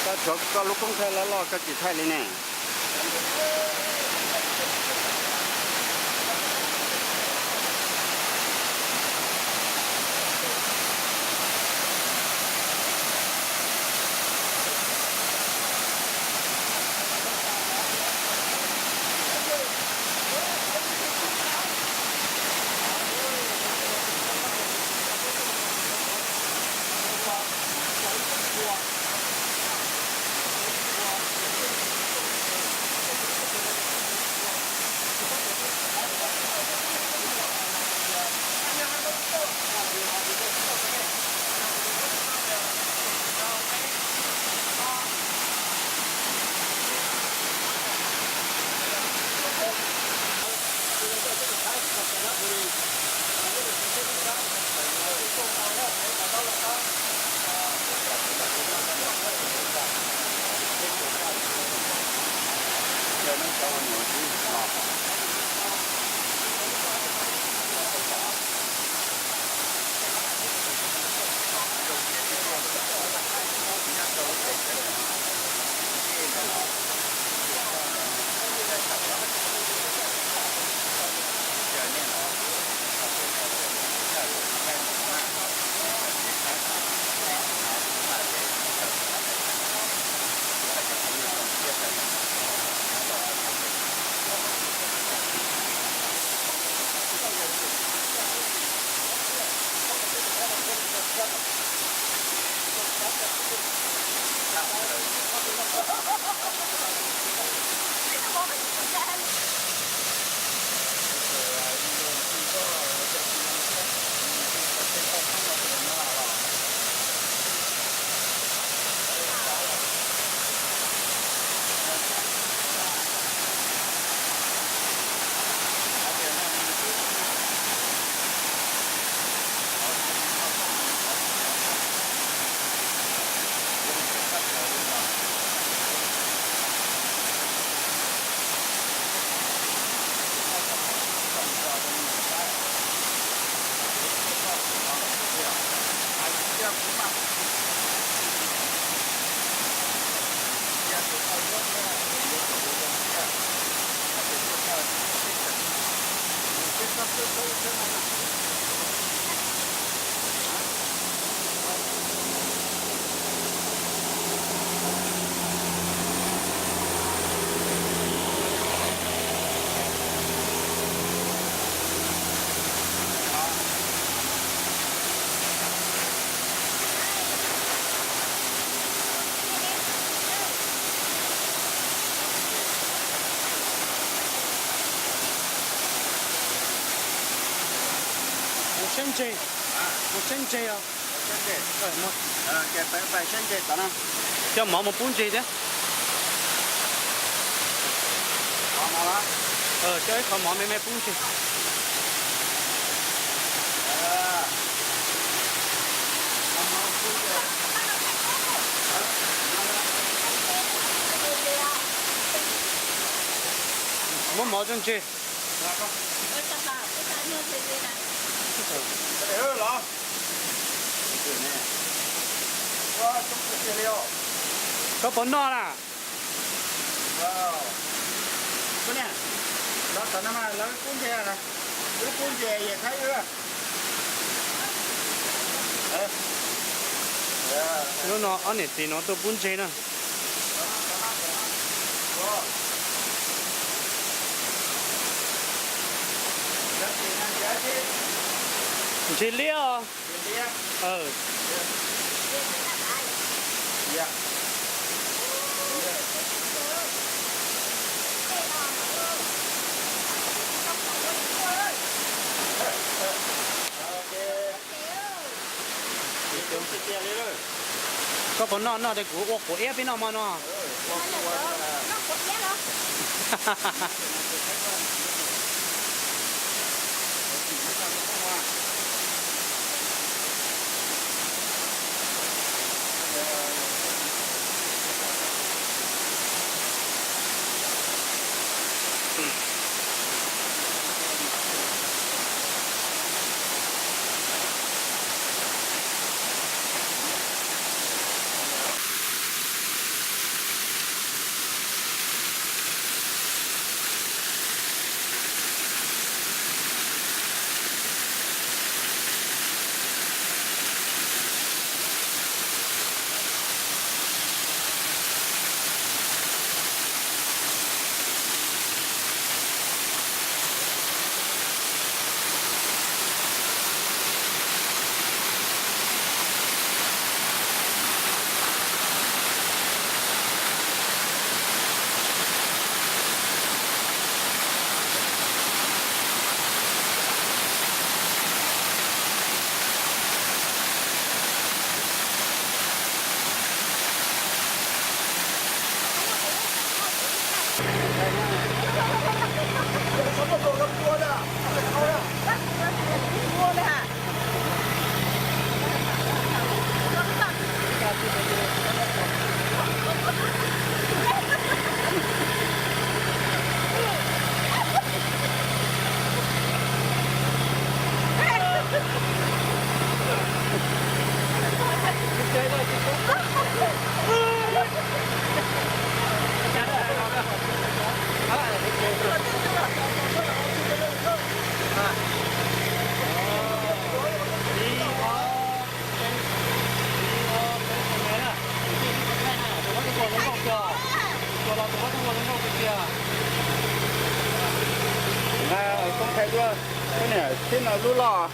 Koj tshuav koj lub koob thaij loj loj koj tsis thaij li ne. Mus saib ntses os. Coj mov mus pub ntses thiab. Coj ib qho mov me me pub ntses. Muab mov rau ntses. Koj puas noj na? Hnub no ob niam txiv no tuaj pub ntses na. Ntses liab os. Koj puas noj, noj ces kuv ua quav iab peb noj mog no. Koob thaij duab, koj niam tib no lub loj.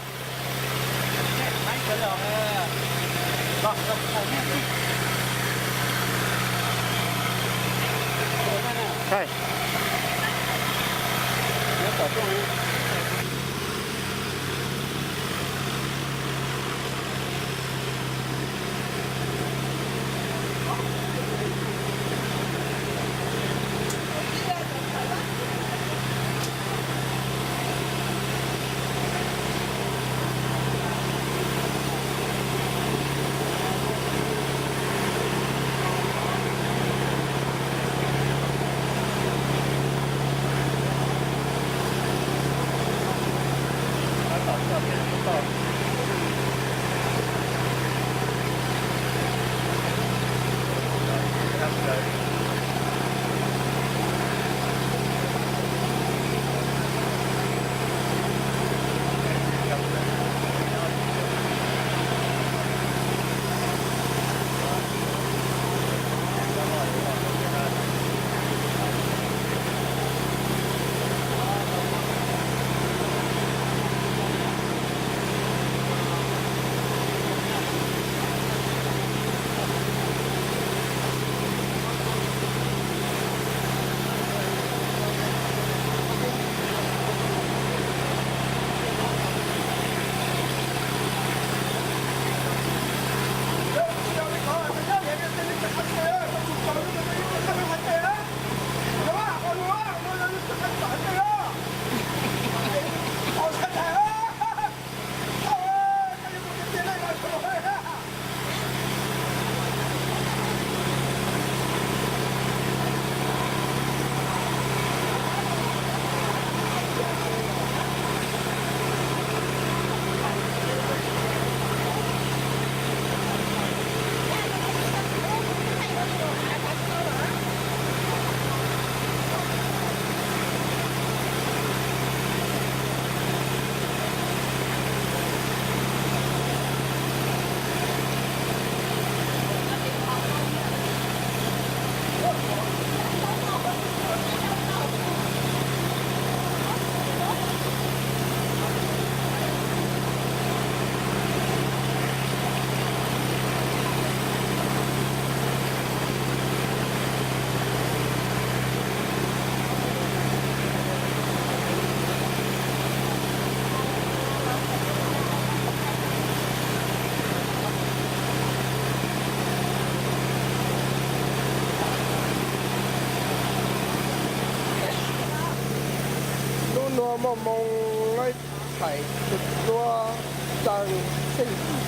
Muaj moo laib thaim tus duab txeeg xeeb yim,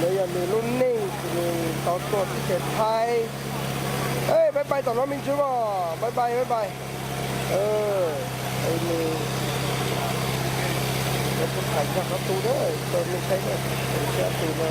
ntawd yog nws lub neej, nws tau tuaj teb chaws Thaib. Bye bye tom no me ntsis os, bye bye bye bye. Nws, kuv tham txog qhov tu na, txog me ntsis na, txog qhov tu no.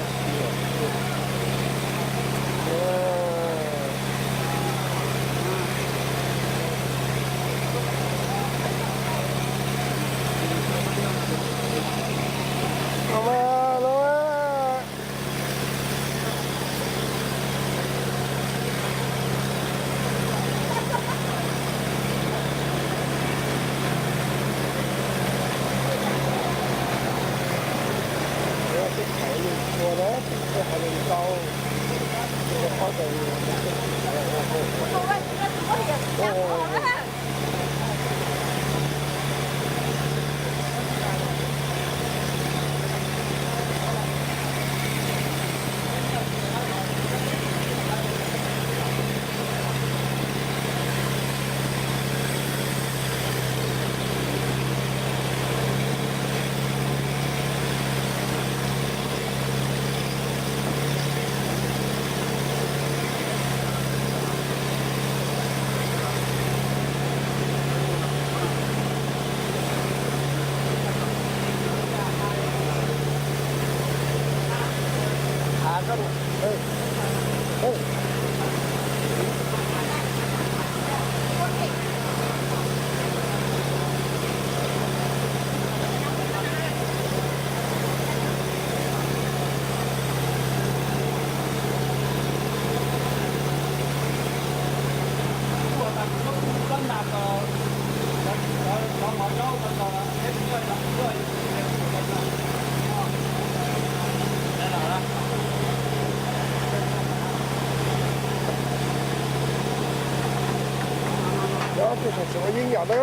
Cov tus xov xwm ua yeeb yom na,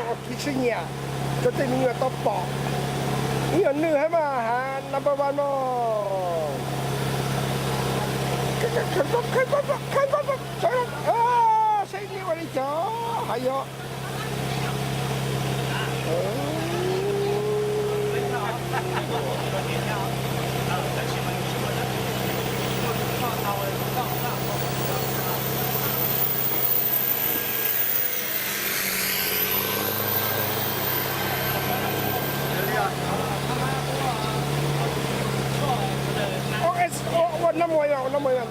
ua kiv tshwj nyiam rau tej me nyuam tau pom. Ib yam nws hab mas has number one no. Saib nws ua li cas hais yog. Ua no mus yog, ua no mus yog.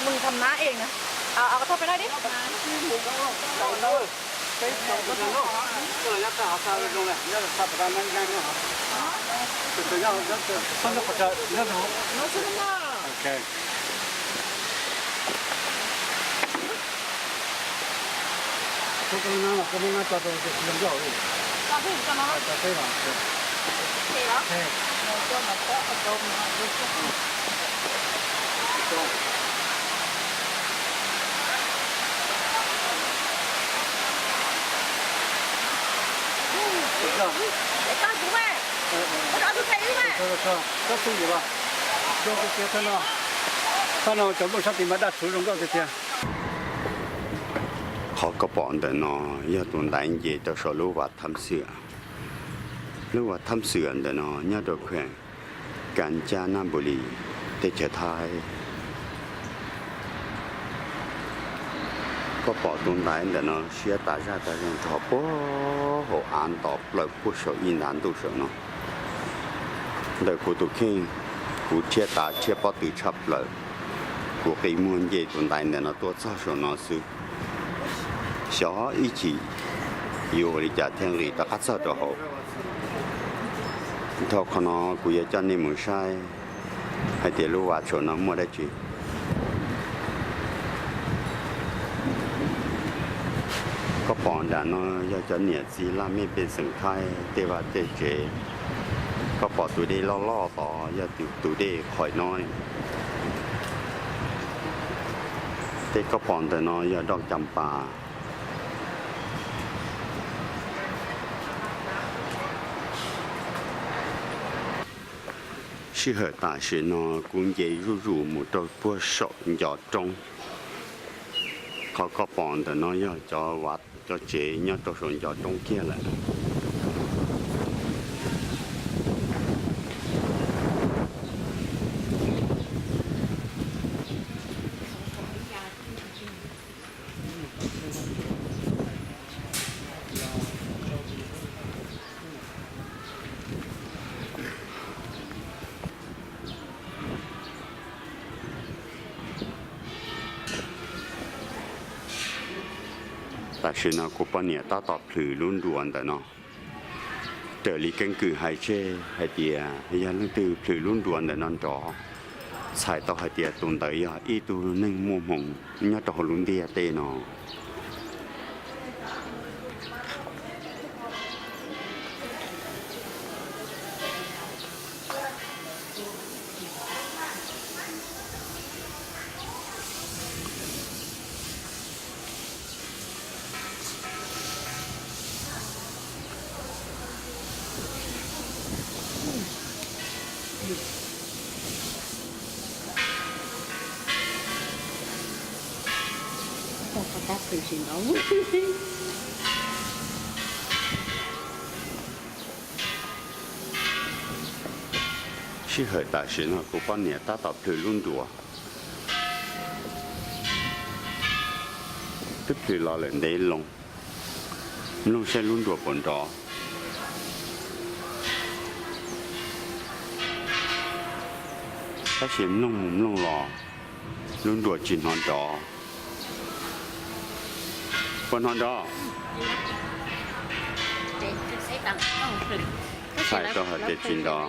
Mừng thầm má eng nè. Ờ, ờ, thôi phải nói đi. Thaj no cov nplooj sab tid mas daj tshuv zoo nkauj tiag tiag. Qhov koj pom ntawm no yog tus ntaiv nce rau saum lub vas Thab Xwm. Lub vas Thab Xwm ntawm no nyob rau khwm Kanchanabuli, teb chaws Thaib. Koj pom tus ntaiv ntawm no siab tas zaj tas zog rau puag hauv av ntos plaws puag saum ib nta ntuj saum no. Ntawm kuv tus kheej, kuv rhiab tav rhiab pob tw tshaj plaws, kuv qi muag nce tus ntaiv ntawm no tuaj txog saum no xwb. Xyov ib chim yuav ua li cas thiaj nqis rov qab txog rau hauv. Dhau qhov no kuv yuav coj nej mus saib hais tias lub vas saum no muaj dab tsi. Koj pom nram no yog cov niam txiv laj mej pej xeem Thaib tej vaj tej tsev. Koj pom tus dej loj loj tod yog tus dej Qhoi Nob. Tej koj pom ntawm no yog Doj Cas Pas. Sij hawm tam sim no kuv nce zuj zus mus rau puag saum ncov roob. Qhov koj pom ntawm no yog cov vaj cov tsev nyob rau saum ncov roob kiag lawm. Tam sim no kuv poj niam tab tom plhws lub nruas ntawm no. Raws li keeb kwm hais tseg hais tias yog leej twg plhws lub nruas ntawm no nrov, txhais tau hais tias tus ntawd yog ib tug neeg muaj hmoo nyob rau hauv lub ntiaj teb no. Tab sis tsis nrov. Sij hawm tam sim no kuv poj niam tab tom plhws lub nruas. Twb plhws los lawm ntev loo, mloog saib lub nruas puas nrov. Tab sis mloog mus mloog los lub nruas tsis hnov nrov. Puas hnov nrov? Txhais tau hais tias tsis nrov.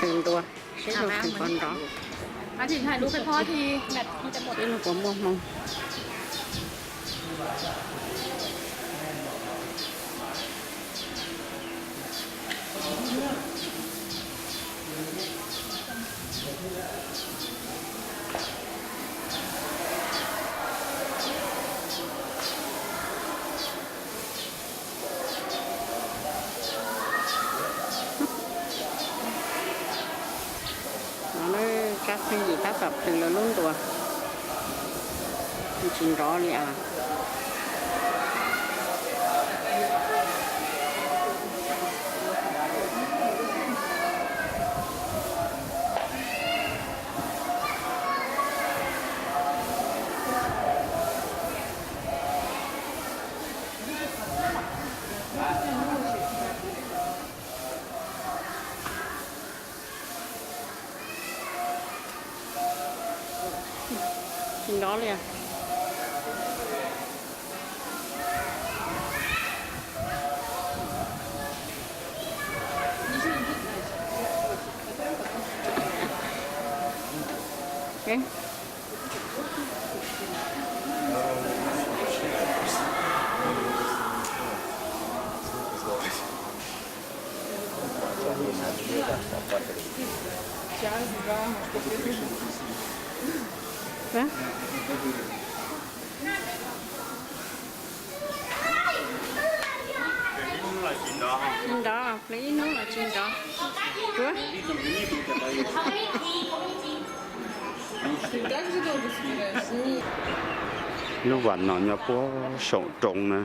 Nruas, seb puas nrov. Seb puas muaj hmoo. No kab pheej yim tab tom plhws lawv lub nruas, tsis nrov li as. Tsis nrov li. Nrov, ib hnub los tsis nrov. Lub vas no nyob puag saum roob na.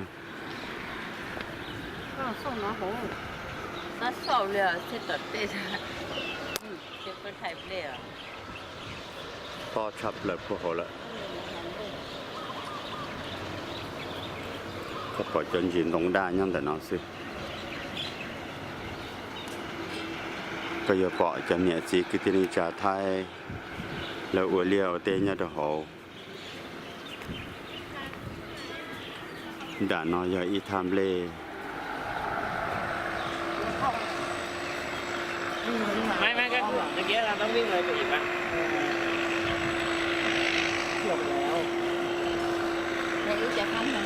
Tob tshaj plaws puag hauv lawm. Koj pom cov ntsis ntoo daj nyob ntawm no xwb. Koj yuav pom cov niam txiv kwv tij neej tsa Thaib lawv ua liaj ua teb nyob rau hauv. Nram no yog ib thaj nplej.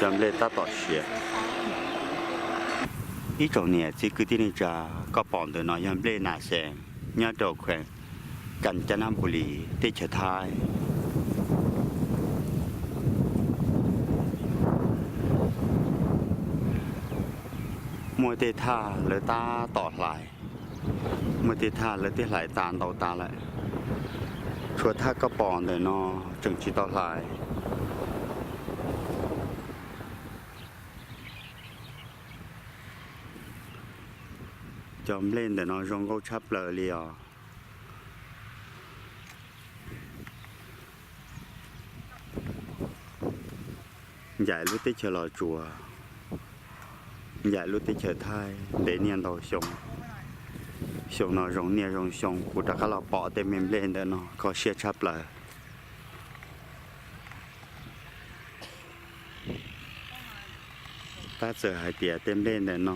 Cov nplej tab tom siav. Ib tsoom niam txiv kwv tij neej tsa, koj pom ntawm no yog nplej nas xees nyob rau khweem Kanchanaburi teb chaws Thaib. Muaj tej thaj lawv tab tom hlais, muaj tej thaj lawv twb hlais tas ntau tas lawm. Tshuav thaj koj pom ntawm no tseem tsis tau hlais. Cov nplej ntawm no zoo nkauj tshaj plaws li os. Ncaim lub teb chaws Los Tsuas, ncaim lub teb chaws Thaib ntev niaj ntau xyoo. Xyoo no zoo niaj zoo xyoo kuv rov qab los pom tej me nplej ntawm no kho siab tshaj plaws. Tab txawm hais tias tej nplej ntawm no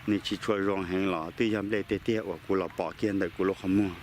nws tsis tshua zoo heev los twb yog nplej tiag tiag uas kuv los pom kiag ntawm kuv lub qhov muag.